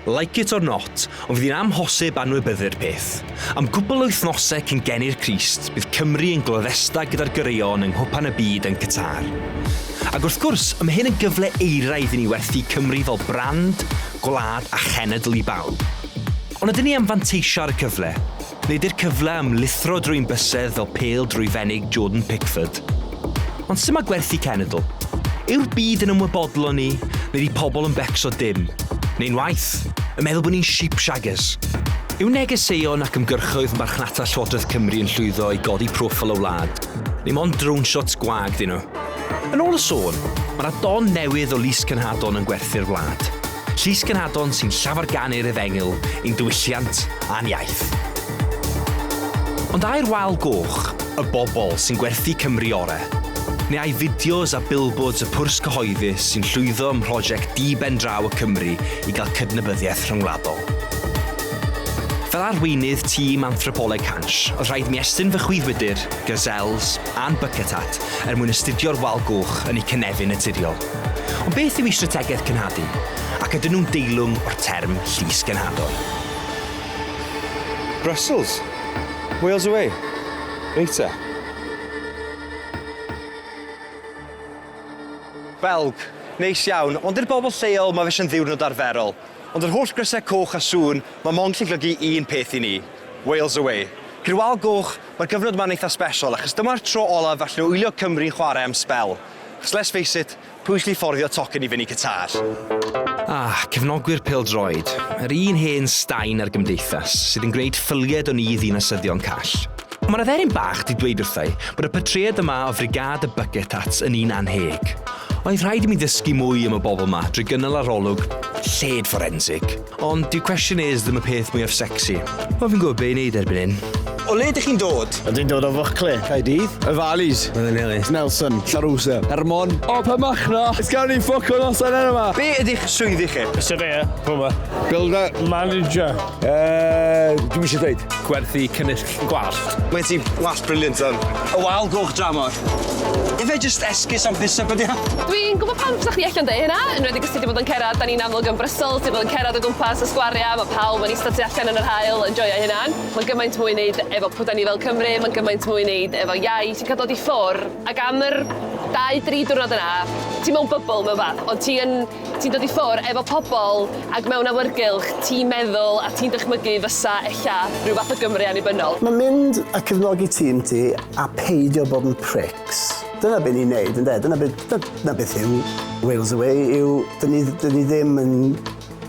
Like it or not, ond fydd hi'n amhosib anwybyddu'r peth. Am gwpl o wythnosau cyn geni'r Crist, bydd Cymru yn gloddesta gyda'r goreuon yng Nghwpan y Byd yn Qatar. Ac wrth gwrs, mae hyn yn gyfle euraidd i ni werthu Cymru fel brand, gwlad a chenedl i bawb. Ond ydyn ni am fanteisio ar y cyfle? Neu ydi'r cyfle am lithro drwy'n bysedd fel pêl drwy fenig Jordan Pickford? Ond sut mae gwerthu cenedl? Yw'r byd yn ymwybodol o ni, neu ydi pobl yn becso dim? Neu'n waeth, yn meddwl bod ni'n sheep shaggers? Yw negeseuon ac ymgyrchoedd marchnata Llywodraeth Cymru yn llwyddo i godi proffil y wlad, neu mond drone shots gwag 'dyn nhw? Yn ôl y sôn, mae 'na don newydd o Lys Cenhadon yn gwerthu'r wlad. Llys Genhadon sy'n llafarganu'r Efengyl, ein diwylliant a'n iaith. Ond ai'r wal goch, y bobl, sy'n gwerthu Cymru ore? Neu ai fideos a billboards y pwrs cyhoeddus sy'n llwyddo ym mhrosiect di-ben-draw y Cymry i gael cydnabyddiaeth rhyngwladol? Fel arweinydd tîm Anthropoleg Hansh, oedd rhaid i mi estyn fy chwyddwydr, gazelles, a'n bucket hat er mwyn astudio'r wal goch yn eu cynefin naturiol. Ond beth yw eu strategaeth cenhadu, ac ydyn nhw'n deilwng o'r term llys genhadon? Brussels? Wales away? Reit te. Belg. Neis iawn, ond i'r bobl lleol mae fe jyst yn ddiwrnod arferol. Ond yr holl grysau coch a sŵn, mae mond gallu golygu un peth i ni. Wales away. Gyda'r wal goch, mae'r gyfnod yma'n eitha sbesial achos dyma'r tro olaf allen nhw wylio Cymru'n chwarae am sbel. Achos let's face it, pwy sy'n fforddio tocyn i fynd i Qatar? Ah, cefnogwyr pêl-droed. Yr un hen staen ar gymdeithas sydd yn gwneud ffylied o ni ddinasyddion call. Ond mae'r aderyn bach 'di dweud wrtha i bod y portread yma o frigâd y bucket hats yn un annheg. Oedd rhaid i mi ddysgu mwy am y bobl 'ma drwy gynnal arolwg lled fforensig. Ond dyw questionnaires ddim y peth mwyaf sexy. Wel fi'n gwybod be i wneud erbyn hyn. O le ydych chi'n dod? Ydw i'n dod o Fwcle. Caerdydd. Y Valleys. Llanelli. Nelson. Llanrwst. Hermon. O, Penmachno. It's gawn ni ffwc o noson heno 'ma. Be ydych swyddi chi? Surveyor. Plumber. Builder. Manager. Yy, dwi'm eisiau dweud. Gwerthu cynnyrch gwallt. Mae ti wallt brilliant on. Y wal goch dramor. Ife jyst esgus am piss up ydi o? Dwi'n gwybod pam fysa chdi ella'n deud hynna, yn enwedig os ti 'di bod yn cerdded, 'dan ni'n amlwg yn Brussels, 'di bod yn cerdded o gwmpas y sgwaria, ma' pawb yn ista tu allan yn yr haul yn joio'u hunan. Ma'n gymaint mwy i neud efo pwy 'dan ni fel Cymru, ma'n gymaint mwy i neud efo iaith, ti'n ca'l dod i ffwr' ac am yr dau dri diwrnod yna, ti mewn bubble mewn fath, ond ti yn ti'n dod i ffwr' efo pobol ac mewn awyrgylch ti'n meddwl a ti'n dychmygu fysa ella rhyw fath o Gymru annibynnol. Mae mynd a cefnogi tîm ti a peidio bod yn pricks, dyna be ni'n neud ynde? Dyna be, dyna beth yw Wales Away yw, dyn ni, dyn ni ddim yn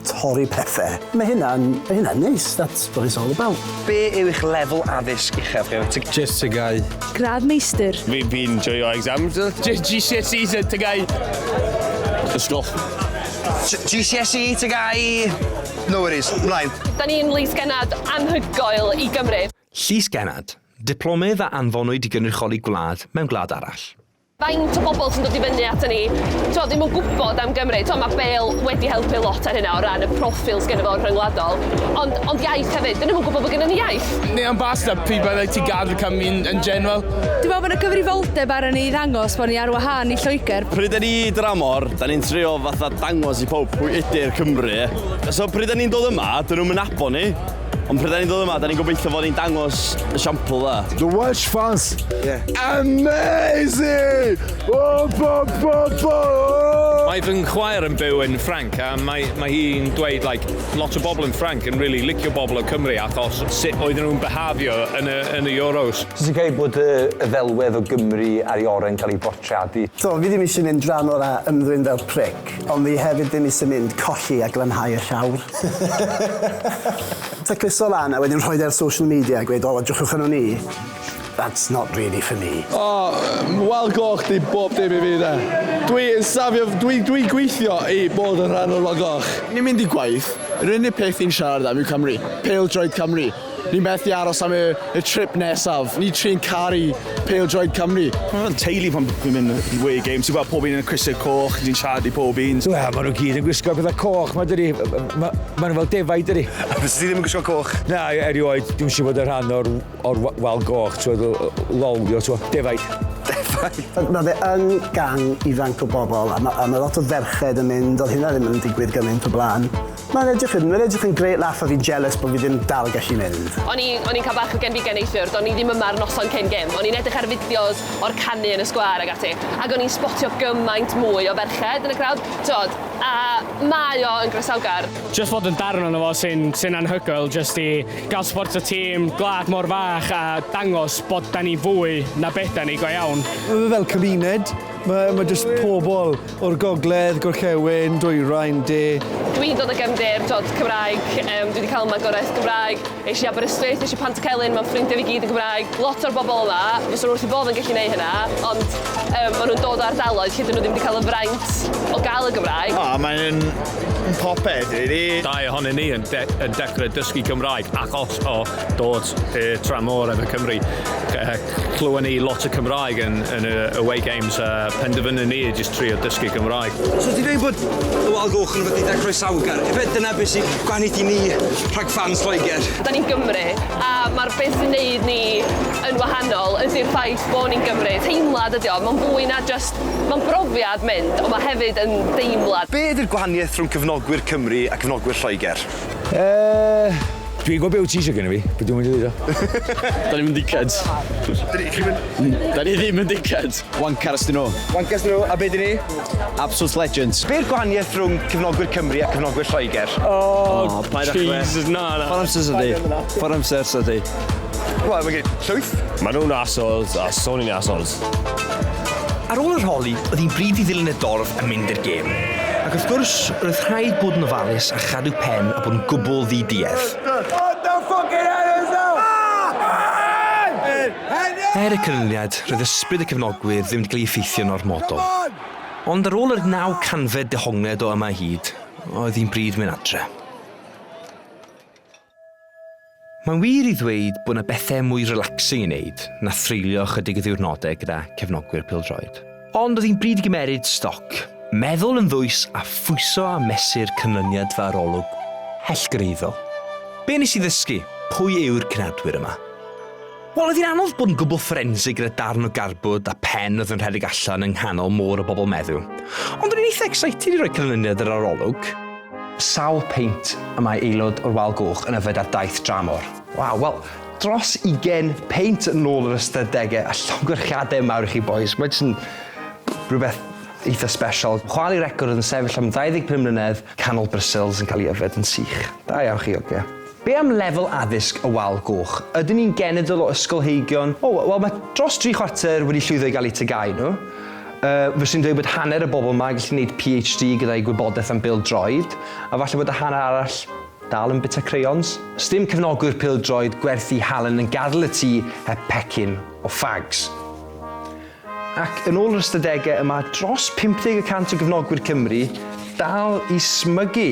torri pethe. Mae hynna'n, mae hynna'n neis, that's what it's all about. Be yw eich lefel addysg uchaf chi? Jyst TGAU. Gradd meistr. Fi, fi'n joio exams. GCSEs a TGAU. Ysgol. GCSE, TGAU. No worries, mlaen. Da ni'n lysgennad anhygoel i Gymru. Llys Gennad, diplomydd a anfonwyd i gynrychioli gwlad mewn gwlad arall. Faint o bobl sy'n dod i fyny ato ni, t'mo' ddim yn gwybod am Gymru. T'mo' ma' Bale wedi helpu lot ar hynna o ran y proffil sgynno fo yn rhyngwladol, ond ond iaith hefyd, 'dyn nhw'm yn gwybod bod gynnon ni iaith. Neu ambassador pryd bynnag ti'n gadael Cymru yn, yn general. Dwi'n meddwl bod 'na gyfrifoldeb arnon ni i ddangos bod ni ar wahân i Lloegr. Pryd da ni dramor, da ni'n trio fatha dangos i pawb pwy ydy'r Cymry. So pryd da ni'n dod yma, dyn nhw'm yn nabod ni. Ond pryd da ni'n dod yma, da ni'n gobeithio fod ni'n dangos esiampl dda. The Welsh fans, amazing! Oh, bo, bo, bo! Mae fy nghwaer yn byw yn Ffranc a mae, mae hi'n dweud like, lot o bobl yn Ffranc yn really licio bobl o Cymru achos sut oedden nhw'n behafio yn y, yn y Euros. Sut ti'n credu bod y, y ddelwedd o Gymru ar ei orau'n cael ei bortreadu? So, fi ddim eisiau mynd dramor a ymddwyn fel pric, ond fi hefyd ddim eisiau mynd colli a glanhau y llawr. Tacluso lan a wedyn rhoid e ar social media a gweud o edrychwch arnon ni. That's not really for me. O, wal goch 'di bob dim i fi de. Dwi yn safio, dwi, dwi'n gweithio i bod yn rhan o'r wal goch. Ni'n mynd i gwaith, yr unig peth ni'n siarad am yw Cymru, pêl-droed Cymru. Ni'n methu aros am y, y trip nesaf. Ni tri'n caru pêl-droed Cymru. Mae fel teulu pan fi'n mynd i away games, ti'n gweld pob un yn y crysau coch, ti'n siarad i pob un. Wel, maen nhw gyd yn gwisgo pethau coch, ma dydi. Ma, ma nhw fel defaid, dydi. Fysa ti ddim yn gwisgo coch? Na, erioed, dwi'n siŵr bod yn rhan o'r, or wal goch, ti'n lol, dio, ti'n defaid. Defaid. Mae fe yn gang ifanc o bobl a mae, a ma lot o ferched yn mynd, oedd hynna ddim yn digwydd gymaint o blaen. Mae'n edrych yn, mae'n edrych yn great laugh a fi'n jealous bod fi ddim dal gallu mynd. O'n i, o'n i'n cael bach o genfigen neithiwr, do'n i ddim yma'r noson cyn gêm. O'n i'n edrych ar fideos o'r canu yn y sgwâr ag ati, ac o'n i'n spotio gymaint mwy o ferched yn y crowd, t'wod, a mae o yn groesawgar. Jyst fod yn darn ono fo sy'n sy'n anhygoel, jyst i gael supportio tîm gwlad mor fach a dangos bod 'da ni fwy na be 'da ni go iawn. Mae fe fel cymuned, mae, mae jyst pobl o'r gogledd, gorllewin, dwyrain, de. Dwi'n dod o gefndir, t'wod, Cymraeg, yym dwi 'di cael magwraeth Gymraeg, es i Aberystwyth, es i Pantycelyn, ma'n ffrindiau fi gyd yn Gymraeg. Lot o'r bobl yma, fysa nhw wrth eu bodd yn gallu neud hynna, ond yym maen nhw'n dod o ardaloedd lle 'dyn nhw ddim 'di cael y fraint o gael y Gymraeg. O, mae'n popeth, really. Dau ohonyn ni yn, de yn dechrau dysgu Cymraeg achos o dod e, tramor efo Cymru. Clywon ni lot o Cymraeg yn, yn y away games a penderfynu ni i just trio dysgu Cymraeg. So ti'n dweud bod y Wal Goch yn rhywbeth eitha croesawgar? Ife dyna beth sy'n gwahaniaethu ni rhag ffans Lloegr? Da ni'n Gymry, a mae'r beth sy'n neud ni yn wahanol ydy'r ffaith bod ni'n Gymry. Teimlad ydy o, mae'n fwy na jyst... Mae'n brofiad mynd, ond mae hefyd yn deimlad. Be ydy'r gwahaniaeth rhwng cefnogwyr Cymru a cefnogwyr Lloegr? Yy, dwi'n gwybod be wyt ti eisiau gynna fi, be dwi'n mynd i ddweud o. Da ni'm yn dickheads. Da ni ddim yn dickheads. Wankers dyn nhw. Wankers dyn nhw, a be dyn ni? Absolute legends. Be'r gwahaniaeth rhwng cefnogwyr Cymru a cefnogwyr Lloegr? Oh, Jesus, na, na. Ffordd amser sydi. Ffordd amser sydi. Wel, mae gen llwyth. Maen nhw'n assholes a so ni'n assholes. Ar ôl yr holi, oedd hi'n bryd i ddilyn y dorf a mynd i'r gêm. Ac wrth gwrs, roedd rhaid bod yn ofalus a chadw pen a bod yn gwbl ddi-duedd. What the fucking hell is that? Er y canlyniad, roedd ysbryd y cefnogwyr ddim wedi cael ei effeithio'n ormodol. Ond ar ôl yr 900fed dehongled o yma hyd, oedd hi'n bryd mynd adre. Mae'n wir i ddweud bod 'na bethau mwy relaxing i wneud na threulio ychydig o ddiwrnodau gyda cefnogwyr pêl-droed. Ond oedd hi'n bryd i gymeryd stoc, meddwl yn ddwys a phwyso a mesur canlyniad fy arolwg pellgyrhaeddol. Be nes i ddysgu? Pwy yw'r cenadwyr yma? Wel, oedd hi'n anodd bod yn gwbl fforensig gyda darn o garbwd a pen oedd yn rhedeg allan yng nghanol môr o bobl meddw. Ond o'n i'n eitha excited i roi canlyniad yr arolwg. Sawl peint y mae aelod o'r Wal Goch yn yfed ar daith dramor? Waw, wel, dros ugain peint yn ôl yr ystadegau a llongyfarchiadau mawr i chi bois. Mae jyst yn rhywbeth eitha special. Chwalu record oedd yn sefyll am 25 mlynedd, canol Brussels yn cael ei yfed yn sych. Da iawn chi, oce. Be am lefel addysg y Wal Goch? Ydyn ni'n genedl o ysgolheigion? O, wel, mae dros dri chwarter wedi llwyddo i gael eu TGAU nhw. Yy, fyswn i'n dweud bod hanner y bobl 'ma yn gallu gwneud PhD gyda'u gwybodaeth am bêl-droed, a falle bod y hanner arall dal yn bita crayons. Sdim cefnogwyr pêl-droed gwerthu halen yn gadael y tŷ heb pecyn o fags. Ac yn ôl yr ystadegau y mae dros 50 y cant o gefnogwyr Cymru dal i smygu.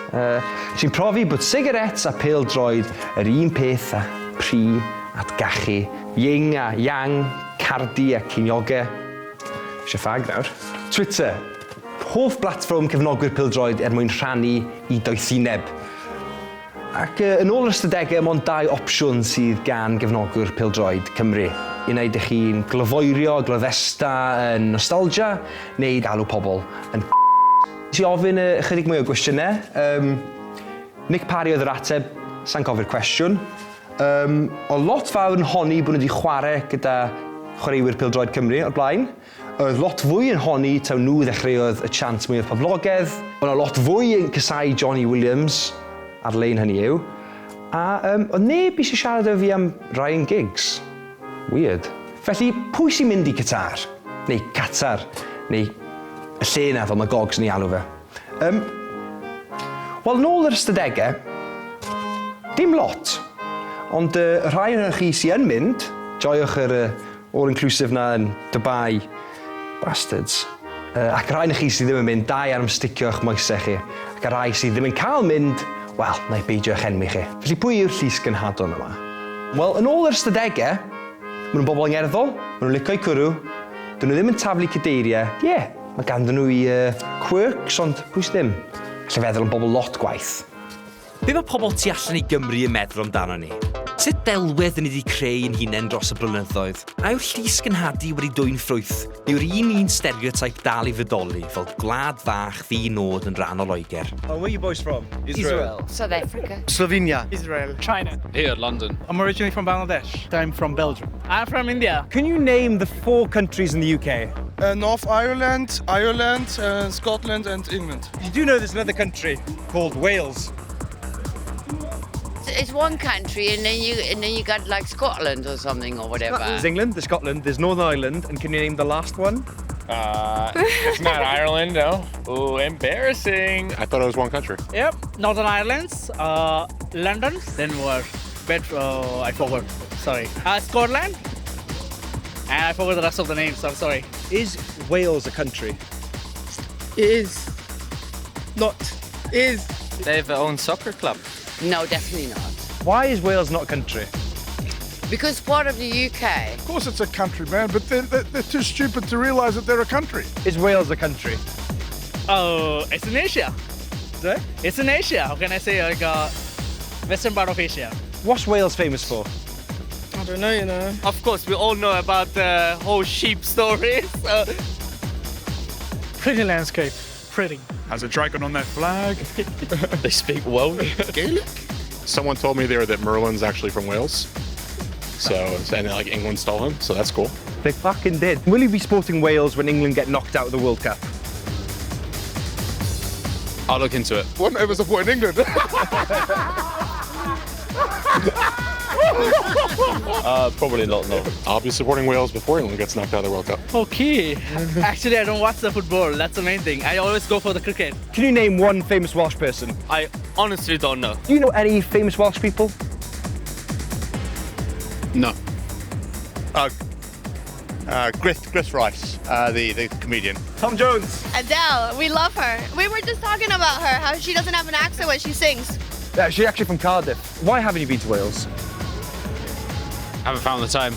Uh, sy'n profi bod sigarets a pêl-droed yr un peth â pry at gachu, ying a yang, Cardi a ceiniogau. Eisiau ffag nawr. Twitter. Hoff blatfform cefnogwyr pêl-droed er mwyn rhannu i doethineb. Ac yn ôl yr ystadegau, mond dau opsiwn sydd gan gefnogwyr pêl-droed Cymru. Un ai ydych chi'n glyfoerio, gloddesta yn nostalgia, neu galw pobl yn Nes i ofyn ychydig mwy o gwestiynau. Um, Nick Parry oedd yr ateb, sa'n cofio'r cwestiwn. Yym, oedd lot fawr yn honni bod nhw wedi chwarae gyda chwaraewyr pêl-droed Cymru o'r blaen. Oedd lot fwy yn honni taw nhw ddechreuodd y chant mwyaf poblogaidd. Oedd 'na lot fwy yn casáu Johnny Williams, ar-lein hynny yw. A yym, oedd neb eisiau siarad efo fi am Ryan Giggs. Weird. Felly, pwy sy'n mynd i Qatar? Neu Qatar? Neu y lle 'na fel mae Gogs yn ei alw fe? Yym, wel, nôl yr ystadegau, dim lot. Ond y rhai ohonoch chi sy yn mynd, joiwch yr uh, all-inclusive na yn Dubai, bastards. Uh, ac rhai ohonoch chi sydd ddim yn mynd, da iawn am sticio eich moesau chi. Ac y rhai sydd ddim yn cael mynd, wel, na i beidio eich enwi chi. Felly pwy yw'r llys genhadon yma? Wel, yn ôl yr ystadegau, maen nhw'n bobl angerddol, maen nhw'n lico'u cwrw, dyn nhw ddim yn taflu cadeiriau, ie, yeah, Mae ganddyn nhw i quirks, ond pwy sydd ddim? Alla i feddwl am bobl lot gwaeth. Be mae pobl tu allan i Gymru yn meddwl amdano ni? Sut ddelwedd ni wedi creu yn hunain dros y blynyddoedd? A yw'r llys genhadu wedi dwyn ffrwyth? Yw'r un un stereotype dal i fodoli fel gwlad fach ddi-nod yn rhan o Loegr? Oh, where are you boys from? Israel. South Africa. Slovenia. Israel. China. Here, London. I'm originally from Bangladesh. I'm from Belgium. I'm from India. Can you name the four countries in the UK? North Ireland, Ireland, Scotland and England. You do know there's another country called Wales. It's one country and then you got like Scotland or something or whatever. There's England, there's Scotland, there's Northern Ireland, and can you name the last one? It's not Ireland, no. Oh, embarrassing. I thought it was one country. Yep, Northern Ireland, London, then what? I forgot, sorry. Scotland, and I forgot the rest of the names, I'm sorry. Is Wales a country? It is. Not. Is. They have their own soccer club. No, definitely not. Why is Wales not a country? Because part of the UK. Of course it's a country, man, but they're too stupid to realise that they're a country. Is Wales a country? Oh, it's in Asia. Sorry? It's in Asia. How can I say, like, western part of Asia. What's Wales famous for? I don't know, you know. Of course, we all know about the whole sheep story. So. Pretty landscape. Pretty. Has a dragon on their flag. They speak Welsh. Gaelic? Someone told me there that Merlin's actually from Wales. So, and like England stole him, so that's cool. They fucking did. Will you be supporting Wales when England get knocked out of the World Cup? I'll look into it. Wouldn't ever support England. Probably not, no. I'll be supporting Wales before England gets knocked out of the World Cup. Okay. Actually, I don't watch the football. That's the main thing. I always go for the cricket. Can you name one famous Welsh person? I honestly don't know. Do you know any famous Welsh people? No. Griff Rice, the comedian. Tom Jones. Adele, we love her. We were just talking about her, how she doesn't have an accent when she sings. Yeah, she's actually from Cardiff. Why haven't you been to Wales? Haven't found the time.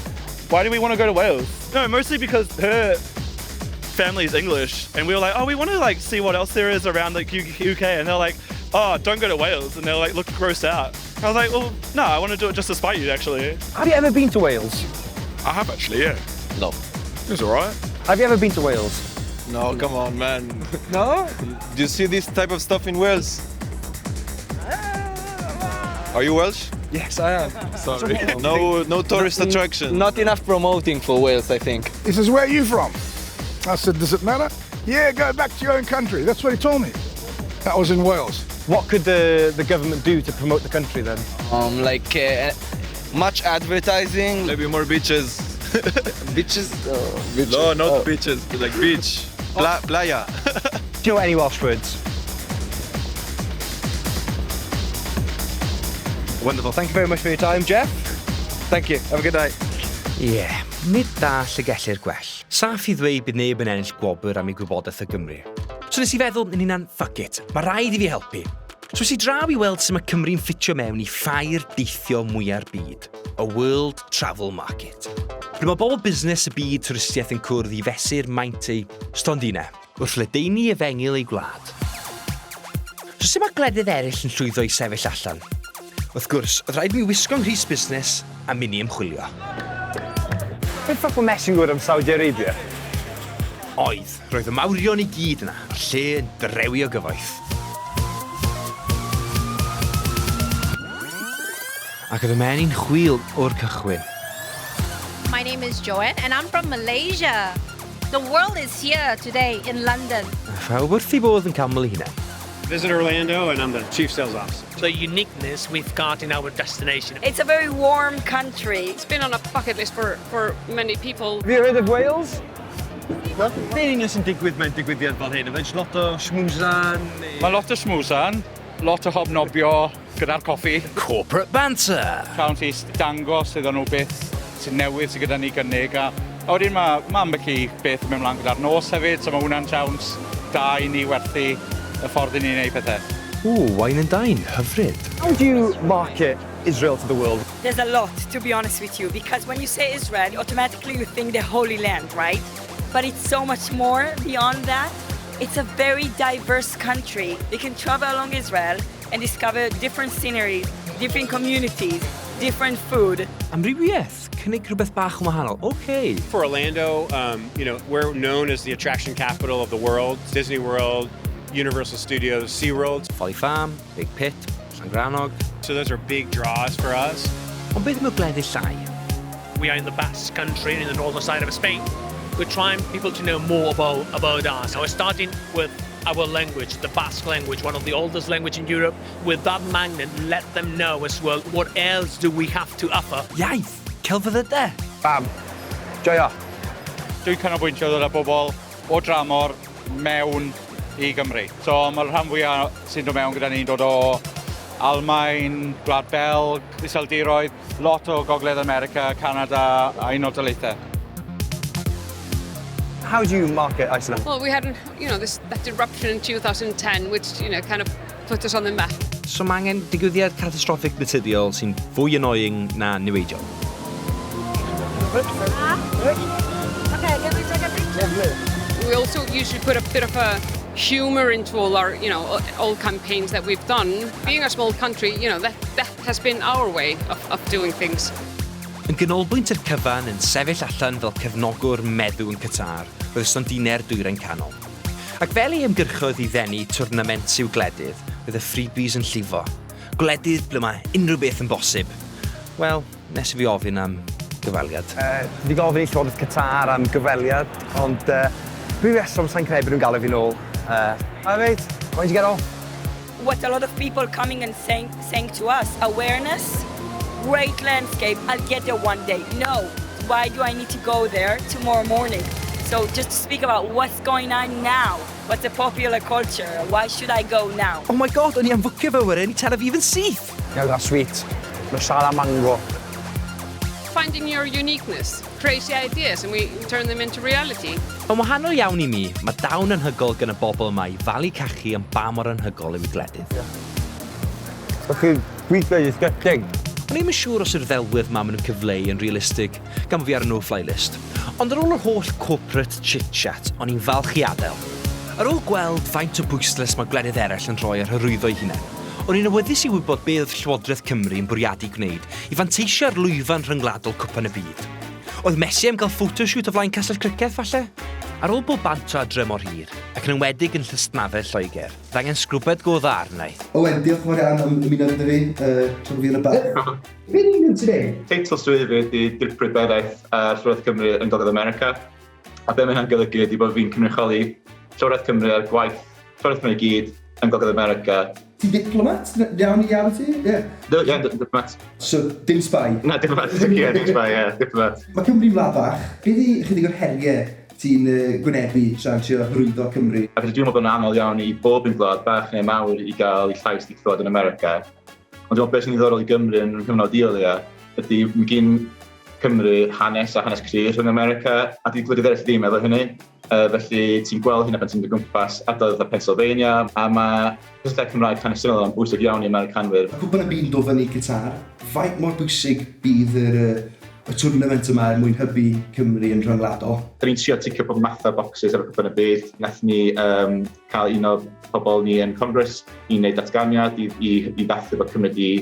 Why do we want to go to Wales? No, mostly because her family is English, and we were like, oh, we want to like see what else there is around the UK, and they're like, oh, don't go to Wales, and they're like, look gross out. I was like, well, no, I want to do it just to spite you, actually. Have you ever been to Wales? I have actually, yeah. No. It was all right. Have you ever been to Wales? No, come on, man. No? Do you see this type of stuff in Wales? Are you Welsh? Yes, I am. Sorry. No tourist attraction. Not enough promoting for Wales, I think. He says, where are you from? I said, does it matter? Yeah, go back to your own country. That's what he told me. That was in Wales. What could the government do to promote the country then? Much advertising. Maybe more beaches. Beaches? Oh, beaches. No, not beaches, like beach. Playa. Do you know any Welsh words? Wonderful. Thank you very much for your time, Jeff. Thank you. Have a good night. Yeah, nid da lle gellir gwell. Saff i ddweud bydd neb yn ennill gwobr am ei gwybodaeth o Gymru. So nes i feddwl yn hunan, fuck it, mae rhaid i fi helpu. So es i draw i weld sut mae Cymru'n ffitio mewn i ffair deithio mwy'r byd, y World Travel Market. Ble mae bobl busnes y byd twristiaeth yn cwrdd i fesur maint eu stondinau wrth ledaenu efengyl eu gwlad. So sut mae gwledydd eraill yn llwyddo i sefyll allan? Wrth gwrs, oedd rhaid mi wisgo'n nghrys busnes a mynd i ymchwilio. Beth fath o messing gwrdd am Saudi Arabia? Oedd, roedd y mawrion i gyd yna, a'r lle yn drewi o gyfoeth. Ac oedd y menyn chwil o'r cychwyn. My name is Joanne and I'm from Malaysia. The world is here today in London. A phawb wrth ei bodd yn canmol ei hunain. Visit Orlando, and I'm the Chief Sales Officer. The uniqueness we've got in our destination. It's a very warm country. It's been on a bucket list for many people. Have you heard of Wales? No? Be'n union sy'n digwydd mewn digwyddiad fel hyn? Yfe lot o schmoozan? Mae lot o schmoozan, lot o hobnobio gyda'r coffi. Corporate banter. Siawns i dangos iddyn nhw beth sy'n newydd sydd gyda ni gynnig. A wedyn mae ambell i beth yn mynd mlaen gyda'r nos hefyd, so mae hwnna'n siawns da i ni werthu y ffordd i ni'n neud pethau. Ooh, wine and dine, hyfryd. How do you market Israel to the world? There's a lot, to be honest with you, because when you say Israel, automatically you think the Holy Land, right? But it's so much more beyond that. It's a very diverse country. You can travel along Israel and discover different sceneries, different communities. different food. Amrywiaeth, cynnig rhywbeth bach yn wahanol. OK. For Orlando, we're known as the attraction capital of the world. Disney World, Universal Studios, SeaWorld. Folly Farm, Big Pit, Llangrannog. So those are big draws for us. Ond beth am y gwledydd llai? We are in the Basque Country, in the northern side of Spain. We're trying people to know more about us. We're starting with our language, the Basque language, one of the oldest language in Europe. With that magnet, let them know as well what else do we have to offer. Iaith, celfyddydau. Bam. Joio. Dwi'n canolbwyntio ddod â bobl o dramor mewn i Gymru. So mae'r rhan fwyaf sy'n dod mewn gyda ni'n dod o Almain, Gwlad Belg, Iseldiroedd, lot o Gogledd America, Canada a Unol Daleithiau. How do you market Iceland? Well, we had, this that eruption in 2010, which, kind of put us on the map. So mae angen digwyddiad catastrophic naturiol sy'n fwy annoying na niweidiol. Okay, can we take a picture? We also usually put a bit of a humour into all our, all campaigns that we've done. Being a small country, that has been our way of doing things. Yn ganolbwynt i'r cyfan yn sefyll allan fel cefnogwr meddw yn Qatar, roedd stondinau'r Dwyrain Canol. Ac fel ei ymgyrchoedd i ddenu twrnament i'w gwledydd, roedd y freebies yn llifo. Gwledydd ble mae unrhyw beth yn bosib. Wel, nes i fi ofyn am gyfweliad. Fi gofyn i Llywodraeth Qatar am gyfweliad, ond dwi reswm sa'n credu bod nhw'n galw fi nôl. Hi mate, why'd you get off? What a lot of people coming and saying to us, awareness, great landscape, I'll get there one day. No, why do I need to go there tomorrow morning? So just to speak about what's going on now, what's the popular culture, why should I go now? Oh my God, o'n i am fwcio fe wedyn i Tel Aviv yn syth! Iawn, that's sweet. Masala mango. Finding your uniqueness, crazy ideas, and we turn them into reality. Yn wahanol iawn i mi, mae dawn anhygoel gan y bobl yma i falu cachu am ba mor anhygoel yw eu gwledydd. Felly, gweithio disgusting. O'n i'm yn siŵr os yw'r ddelwedd ma maen nhw'n cyfleu yn realistig, gan bo fi ar y no-fly list. Ond ar ôl yr holl corporate chit-chat, o'n i'n falch i adael. Ar ôl gweld faint o bwyslais mae gwledydd eraill yn rhoi ar hyrwyddo eu hunain, o'n i'n awyddus i wybod be oedd Llywodraeth Cymru yn bwriadu gwneud i fanteisio ar lwyfan rhyngwladol Cwpan y Byd. Oedd Messi am gael photoshoot o flaen Castell Criceth, falle? Ar ôl bod bant o adre mor hir, ac yn enwedig yn llysnafedd Lloegr, oedd angen sgrwbed go dda arna i. Owen, diolch yn fawr iawn am ymuno gyda fi, tra bod fi yn y bar. Be ni'n mynd today? Teitl swydd fi ydy Dirprwy Bennaeth Llywodraeth Cymru yn Gogledd America. A be mae hynna'n golygu ydy bod fi'n cynrychioli Llywodraeth Cymru a'r gwaith Llywodraeth Cymru i gyd yn Gogledd America. Ti'n diplomat? Iawn i alw ti? Ie. No, ie, diplomat. So, dim spy? Na, diplomat, ie, dim spy, ie, diplomat. Mae Cymru'n wlad fach. Be di chydig o'r heriau ti'n gwynebu tra'n trio hyrwyddo Cymru? A felly dwi'n meddwl bod yn anodd iawn i bob un gwlad, bach neu mawr, i gael eu llais i clywed yn America. Ond dwi'n meddwl beth sy'n ddiddorol i Gymru yn cyfnod i o leia, ydy mae gyn Cymru hanes a hanes cryf rhwng America, a di gwledydd eraill ddim efo hynny. Felly ti'n gweld hynna pan ti'n mynd o gwmpas ardaloedd fatha Pennsylvania, a mae cysylltiad Cymraeg hanesyddol yn bwysig iawn i Americanwyr. Mae Cwpan y Byd yn dod fyny i Qatar. Faint mor bwysig bydd y tournament yma er mwyn hybu Cymru yn rhyngwladol? Da ni'n trio ticio pob math o boxes ar y Cwpan y Byd. Nath ni cael un o pobl ni yn Congress i wneud datganiad i ddathlu bod Cymru di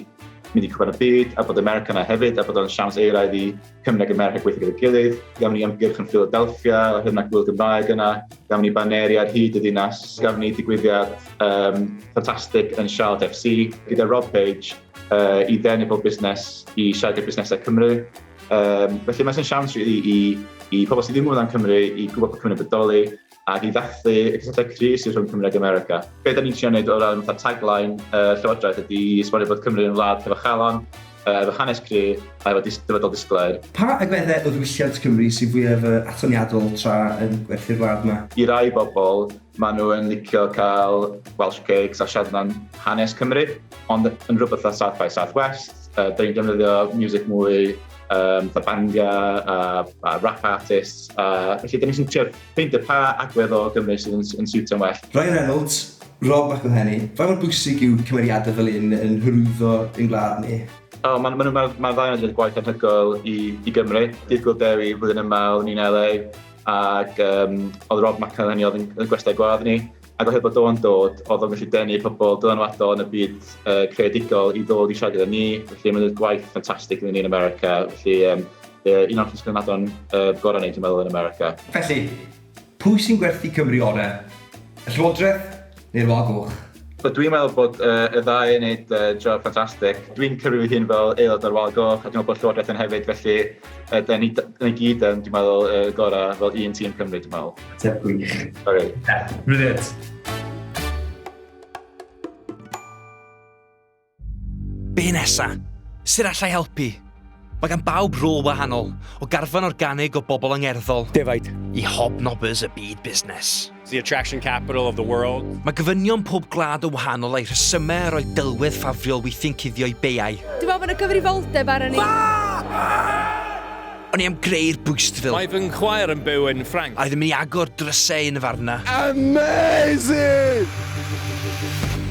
mynd i Cwpan y Byd, a bod America yna hefyd, a bod o'n siawns euraidd i Cymru ac America gweithio gyda'i gilydd. Gafon ni ymgyrch yn Philadelphia, oedd yna gwyl Gymraeg yna. Gafon ni baneri ar hyd y ddinas. Gafon ni digwyddiad ffantastig yn Charlotte FC gyda Rob Page i ddenu pob busnes i siarad gyda busnesau Cymru. Felly mae'n siawns really i pobl sydd ddim yn gwybod am Cymru i gwybod bod Cymru'n bodoli ac i ddathlu y cysylltiad cryf sydd rhwng Cymru ac America. Be da ni'n trio wneud o ran fatha tagline Llywodraeth ydy esbonio bod Cymru yn wlad hefo chalon, efo hanes cryf a efo dyfodol disglair. Pa agweddau o ddiwylliant Cymru sydd fwyaf atyniadol tra yn gwerthu'r wlad yma? I rai bobl, maen nhw yn licio cael Welsh cakes a siarad am hanes Cymru, ond yn rhywbeth fatha South by South West, da ni'n defnyddio music mwy fatha bandiau a rap artists. Felly, da ni'n trio ffeindio pa agwedd o Gymru sydd yn siwtio'n well. Ryan Reynolds, Rob McElhenney, faint mor bwysig yw cymeriadau fel un yn hyrwyddo ein gwlad ni? O, ma ddau yn gwaith anhygoel i Gymru. Dydd Gŵyl Dewi flwyddyn yma, oeddwn ni'n LA, ac oedd Rob McElhenney oedd yn gwestai gwadd ni. Ac oherwydd bod o'n dod, oedd o'n gallu denu pobl dylanwadol yn y byd creadigol i ddod i siarad gyda ni. Felly mae'n gwaith ffantastig iddyn ni yn America. Felly un o'r llysgenhadon gorau ni, dwi'n meddwl, yn America. Felly, pwy sy'n gwerthu Cymru orau? Y Llywodraeth neu'r Wal Goch? But dwi'n meddwl bod y ddau yn gwneud job ffantastig. Dwi'n cyfri fy hun fel aelod o'r Wal Goch, a dwi'n meddwl bod Llywodraeth yn hefyd, felly da ni, da ni gyd yn, dwi'n meddwl, gorau fel un tîm Cymru, dwi'n meddwl. Ateb gwych. Sorry. Yeah, brilliant. Be nesa? Sut allai helpu? Mae gan bawb rôl wahanol, o garfan organig o bobl angerddol. Defaid. I hobnobbers y byd busnes. It's the attraction capital of the world. Mae gofynion pob gwlad yn wahanol a'i rhesymau a rhoi delwedd ffafriol weithiau'n cuddio i beiau. Dwi'n meddwl bod yna gyfrifoldeb arno ni. O'n i am greu'r bwystfil. Mae fy nghwaer yn byw yn Ffrainc. A oedd yn mynd i agor drysau yn y farna. Amazing!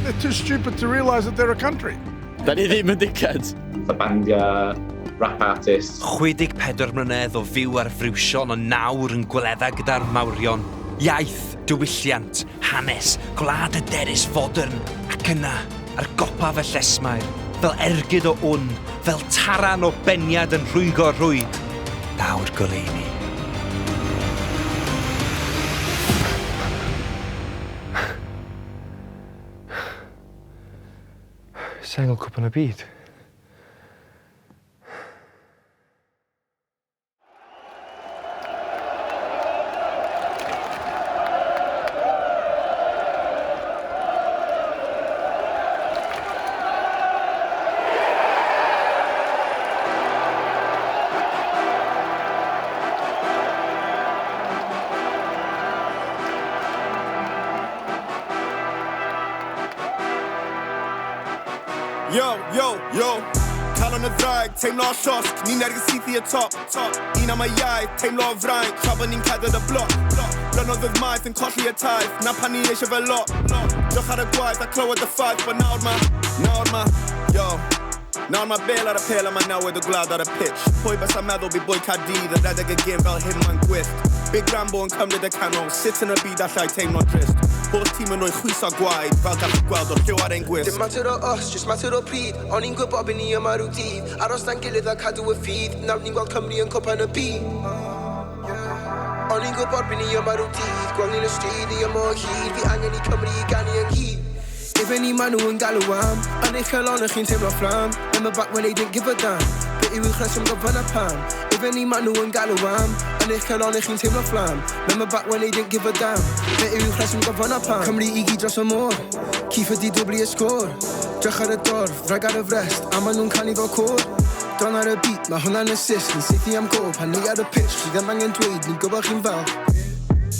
They're too stupid to realise that they're a country. Da ni ddim yn dickheads. Y bandiau, rap artists. 64 mlynedd o fyw ar friwsion ond nawr yn gwledda gyda'r mawrion. Iaith, diwylliant, hanes, gwlad y derys fodern, ac yna, ar gopa fy llesmair, fel ergyd o wn, fel taran o beniad yn rhwygo rhwyd. Daw'r goleuni. Sengl cwpan y byd. Yo, yo, yo. Calon y ddraig, teimlo llosg, ni'n ergyd syth i'r top, top. Un am y iaith, teimlo o fraint, tra bod ni'n cerdded y bloc, bloc. Blynyddoedd maith yn colli y taith, na pan ni eisiau fe lot, lot. Diolch ar y gwaith a clywed y ffaith bod nawr ma, nawr ma, yo. Nawr ma Bale ar y pêl a ma newid y gwlad ar y pitch. Pwy bysa meddwl bydd boi Caerdydd yn redeg y gêm fel hyn ma'n gwyllt. Big Rambo yn cymryd y canol, sut yn y byd allai teimlo drist. Bob tîm yn rhoi chwys a gwaed, fel gallu gweld o'r lliw ar ein gwisg. Dim mater o os, just mater o pryd. O'n i'n gwybod bod ni yma rhyw dydd. Aros da'n gilydd a cadw y ffydd. Nawr ni'n gweld Cymru yn cwpan y byd. O'n i'n gwybod bod ni yma rhyw dydd. Gweld ni'n y stryd, ni yma o hyd. Fi angen i Cymru i ganu ynghyd. Ife ni maen nhw yn galw am. Yn eich calon chi'n teimlo fflam. Remember back when they didn't give a damn. Be yw eich rheswm gofyn a pam? Ife ni maen nhw yn galw am. Yn eich calon chi'n teimlo fflam. Remember back when they didn't give a damn. Be yw eich rheswm gofyn a pam? Cymru i gyd dros y môr. Cif ydi dwbli y sgôr. Drych ar y dorf, drag ar y frest. A maen nhw'n canu fel côr. Don ar y beat, mae hwnna'n assist. Ni'n saethu am gôl pan ni ar y pitch. Chi ddim angen dweud, ni'n gwybod chi'n falch.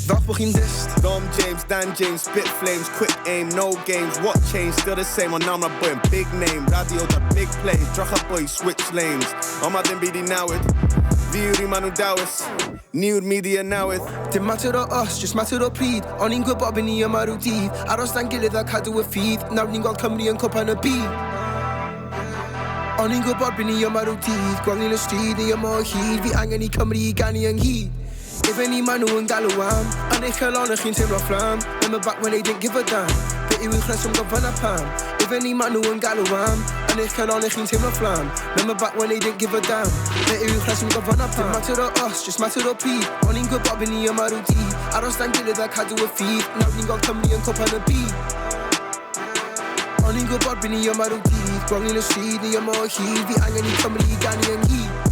Falch bod chi'n dist. Dom James, Dan James, spit flames, quick aim, no games, what change, still the same, ond nawr ma boi yn big name, radio da big plays, drych ar boi, switch lanes, ond ma ddim byd i newid, fi yw'r un ma nhw'n dewis, ni yw'r media newydd. Dim mater o os, just mater o pryd. O'n i'n gwybod bod ni yma rhyw dydd. Aros da'n gilydd a cadw y ffydd. Nawr ni'n gweld Cymru yn cwpan y byd. O'n i'n gwybod bod ni yma rhyw dydd. Gweld ni'n y stryd, ni yma o hyd. Fi angen i Cymru i ganu ynghyd. Ife ni maen nhw yn galw am. Yn eich calon chi'n teimlo fflam. Remember back when they didn't give a damn. Be yw eich rheswm gofyn a pam? Ife ni maen nhw yn galw am. Yn eich calon chi'n teimlo fflam. Remember back when they didn't give a damn. Be yw eich rheswm gofyn a pam? Dim mater o os, just mater o pryd. O'n i'n gwybod bod ni yma rhyw dydd. Aros da'n gilydd a cadw y ffydd. Nawr ni'n gweld Cymru yn cwpan y byd. O'n i'n gwybod bod ni yma rhyw dydd. Gweld ni'n y stryd, ni yma o hyd. Fi angen i Cymru i ganu ynghyd.